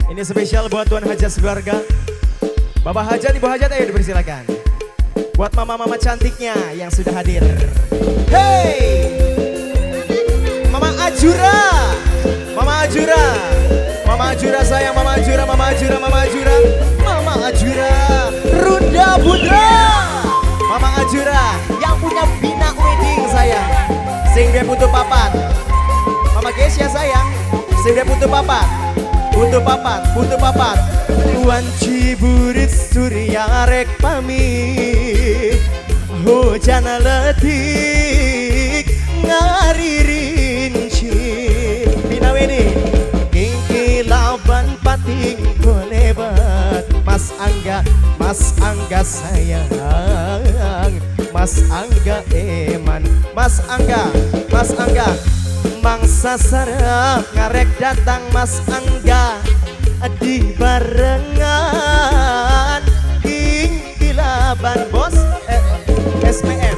Ini spesial buat Tuan Hajat sekeluarga. Bapak Hajat, Ibu Hajat, ayo dipersilakan. Buat mama-mama cantiknya yang sudah hadir. Hey! Mama Ajura. Mama Ajura. Mama Ajura sayang, Mama Ajura, Mama Ajura, Mama Ajura. Mama Ajura. Runda Putra. Mama Ajura yang punya Bina Wedding sayang. Sing duwe putu papat. Mama Gesya sayang. Sing duwe putu papat. Putu papat, putu papat. Wanci burit surya rek pamit. Hujan letik ngaririnci. Bina Wedding. Kingkilaban pating kolebat. Mas Angga, Mas Angga sayang. Mas Angga eman. Mas Angga, Mas Angga. Mangsa sarap ngarek datang Mas Angga di barengan kilaban bos SPM,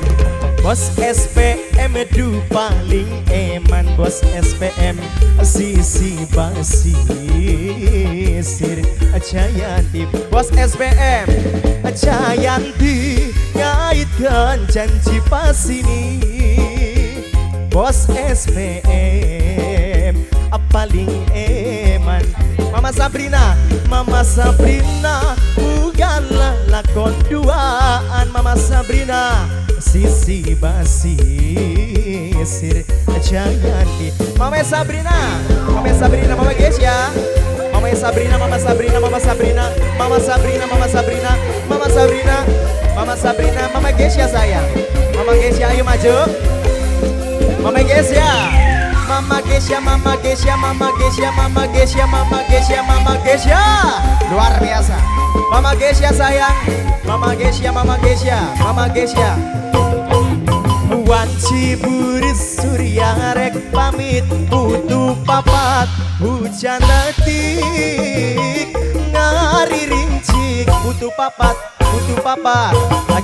bos SPM du paling eman, bos SPM sisi basisir Jayanti, bos SPM Jayanti ngaitkan janji pasini, bos SPM paling eman. Mama Sabrina, Mama Sabrina bukanlah lakon duaan. Mama Sabrina sisi basisir Jayanti. Mama Sabrina, Mama Sabrina, Mama Gesya, Mama Sabrina, Mama Sabrina, Mama Sabrina, Mama Sabrina, Mama Sabrina, Mama Sabrina, Mama Sabrina, Mama Gesya sayang. Mama Gesya ayo maju. Mama Gesya, Mama Gesya, Mama Gesya, Mama Gesya, Mama Gesya, Mama Gesya, Mama Gesya. Luar biasa. Mama Gesya sayang. Mama Gesya, Mama Gesya, Mama Gesya. Wanci burit surya rek pamit putu papat hujan letik ngariриncik putu papat, putu papat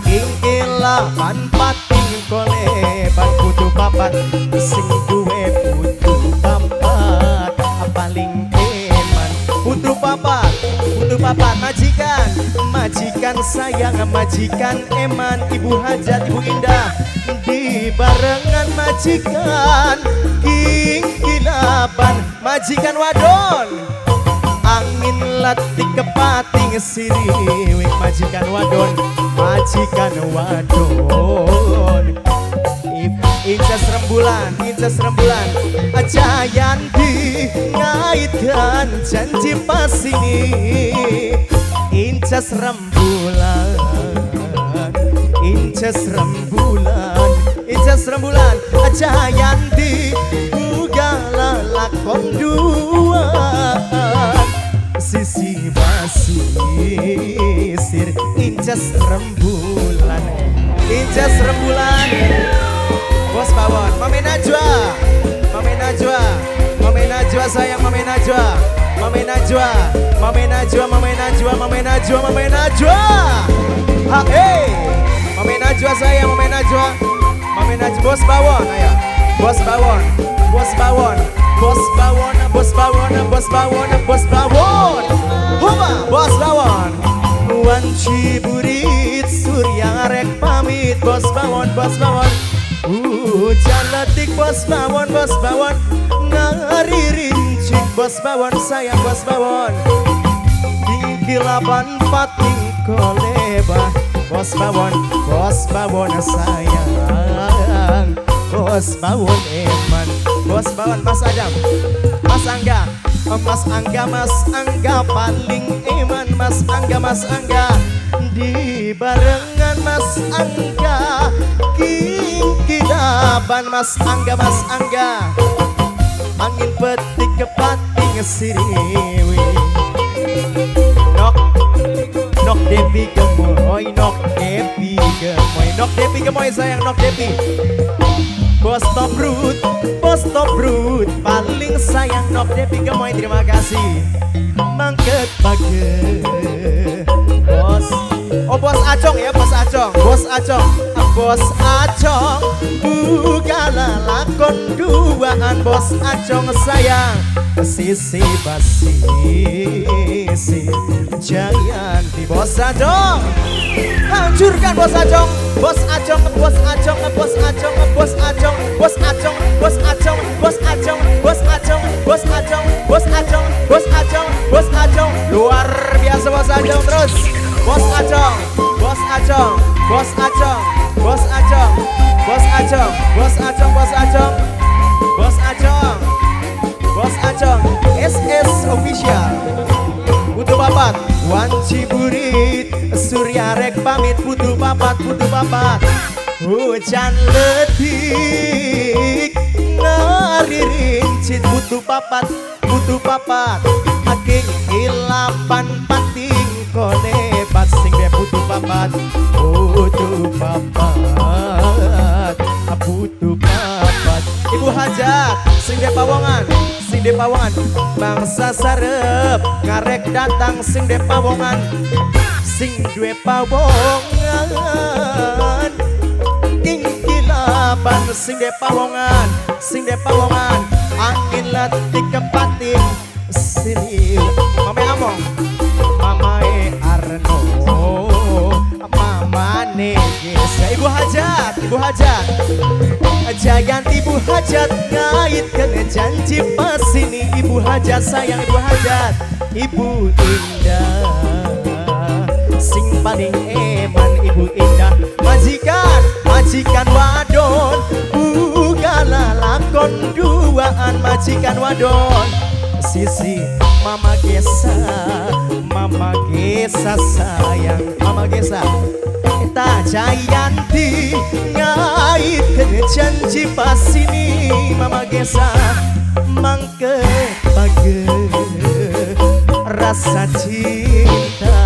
kingkilaban pating koleban putu papat sing duwe putu papat paling eman putu papat, putu papat majikan, majikan sayang, majikan eman, Ibu Hajat, Ibu Indah di barengan majikan kingkilaban majikan wadon angin latik kepating siriwik majikan wadon, majikan wadon Inces rembulan, inces rembulan Jayanti ngaitkan janji pasini inces rembulan, inces rembulan, inces rembulan Jayanti bugala lakon duaan sisi basisir inces rembulan, inces rembulan bos Bawon, Mame Najwa, Mame Najwa, Mame Najwa sayang, Mame Najwa, Mame Najwa, Mame Najwa, Mame Najwa, Mame Najwa, Mame Najwa, ha hey, Mame Najwa sayang, Mame Najwa, Mame Najwa, bos Bawon, ayo, bos Bawon, bos Bawon, bos Bawon, bos Bawon, bos Bawon, bos Bawon, huma, bos Bawon, wanci burit surya rek pamit, bos Bawon, bos Bawon. Hujan letik bos Bawon, bos Bawon ngariриncik bos Bawon sayang bos Bawon kingkilaban pating koleba bos Bawon, bos Bawon sayang bos Bawon eman bos Bawon. Mas Adam, Mas Angga, Mas Angga, Mas Angga paling eman, Mas Angga, Mas Angga di barengan Mas Angga kingkilaban Mas Angga, Mas Angga angin petik kepating siriwi nok nok Devi gemoy, nok Devi gemoy, nok Devi gemoy sayang, nok Devi bos Tobrut, bos Tobrut paling sayang nok Devi gemoy, terima kasih mangket pake bos. Oh bos Acong ya, bos Acong, bos Acong, bos Acong bugala lakon duaan bos Acong sayang sisi basisir Bos Acong. Hancurkan Bos Acong. Bos Acong, Bos Acong, Bos Acong, Bos Acong, Bos Acong, Bos Acong, Bos Acong, Bos Acong, Bos Acong, Bos Acong, Bos Acong, Bos Acong. Luar biasa Bos Acong terus. Bos Acong, Bos Acong, Bos Acong, Bos Acong, Bos Acong, Bos Acong, Bos Acong, Bos Acong, Bos Acong, SS Official. Putu papat, wanci burit, surya rek pamit. Putu papat, putu papat. Hujan letik, ngarincit. Putu papat, putu papat. Aking ilapan pating konebat sing de putu papat, putu papat, putu papat. Ibu Hajat sing de pawongan, sing de pawongan. Bangsa sarep ngarek datang sing de pawongan, sing duwe pawongan. Ing kilapan sing de pawongan, sing de pawongan. Angin letik kepating sini. Mame Among, mamae Arno, mamane Gesa. Ibu Hajat, Ibu Hajat, Jayanti Ibu Hajat ngaitkan janji pas ini. Ibu Hajat sayang Ibu Hajat, Ibu Indah sing paling eman Ibu Indah. Majikan, majikan wadon, bukalah lakon duaan. Majikan wadon, sisi Mama Gesa, Mama Gesa sayang, Mama Gesa. Eta Jayanti ngaitkeun janji pas ini. Mama Gesa mangke page rasa cinta.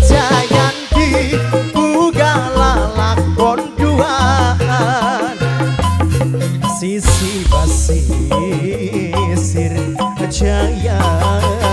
Jayanti bugalah lakon duaan, sisi basisir Jayanti.